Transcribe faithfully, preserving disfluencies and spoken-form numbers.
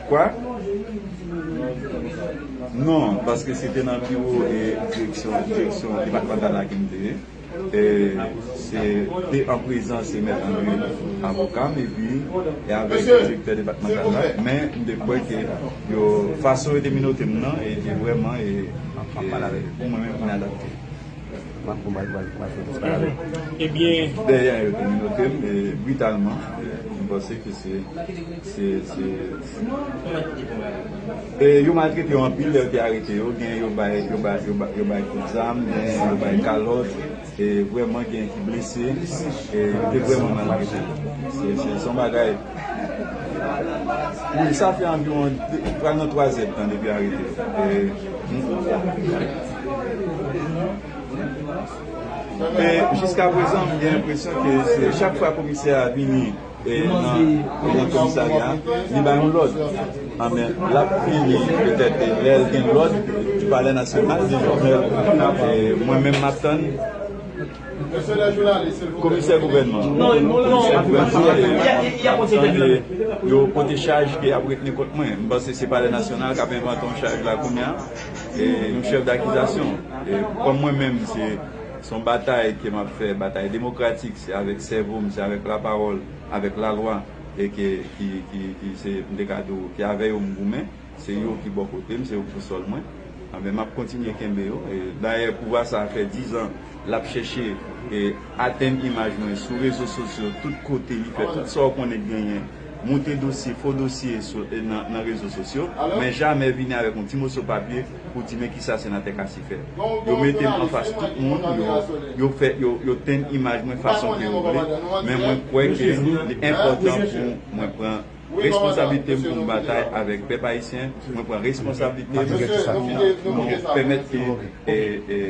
Kwa? Non, paske se te nan biwo e direksyon, direksyon depatmantal la ke m te ye. E se te an prezans e mèt André, avoka m, epi e avèk direktè depatmantal la. Men m te kwè ke yo, fason yo te minote m nan, e te vrèman, e, e pou mwen menm, inadapte. Ebyen, dèyè yo te minote m, e, britalman. E, m panse ke se, se, se, e, yo maltrete yo anpil lè yo te arete yo. Gen yo bay, yo bay, yo bay, yo bay kout zam, gen yo bay kalòt. E vrèman gen ki blese. E yo te vrèman maltrete. Se, se, se yon bagay. Wi, sa fè anviwon de, pral nan twa zèdtan depi arete yo. E, E jiska prezan, m gen enpresyon ke se chak fwa komisè a vini, e, nan, nan komisarya, li bay yon lòd. Anben, l ap vini petèt, e, lè l gen lòd di Palè Nasyonal, di Jovenel, e, mwen menm m ap tann komisè gouvènman. Komisè gouvènman, e, m ap tann, e, yo pote chaj ke y ap retni kont mwen. M panse se Palè Nasyonal k ap envante yon chaj la kounye a. E yon chèf dakizasyon. E kòm mwen menm, se, se yon batay ke m ap fè, batay demokratik, se avèk sèvo m, se avèk lapawòl, avèk lalwa, e ke, ki, ki, ki se, m te ka di w, ki avè yo m goumen, se yo ki bò kote m, se yo ki bousòl mwen. Anben, m ap kontinye kenbe yo. E dayè, pouvwa sa a fè dizan l ap chèche, e, atenn imaj mwen sou rezo sosyo, tout kote li fè tout sa w konnen k genyen, moute dosye, fo dosye sou, e, nan, nan rezo sosyo, men jamè vini avèk yon ti moso papye pou di men kisa senatè Cassy fè. Yo mete m anfas tout moun, yo, yo fè, yo, yo tenn imaj mwen fason ke yo vle, men mwen kwè ke li enpòtan pou mwen pran responsablite m pou m batay avèk pèp ayisyen, mwen pran responsablite m pou nou pèmèt ke, e, e,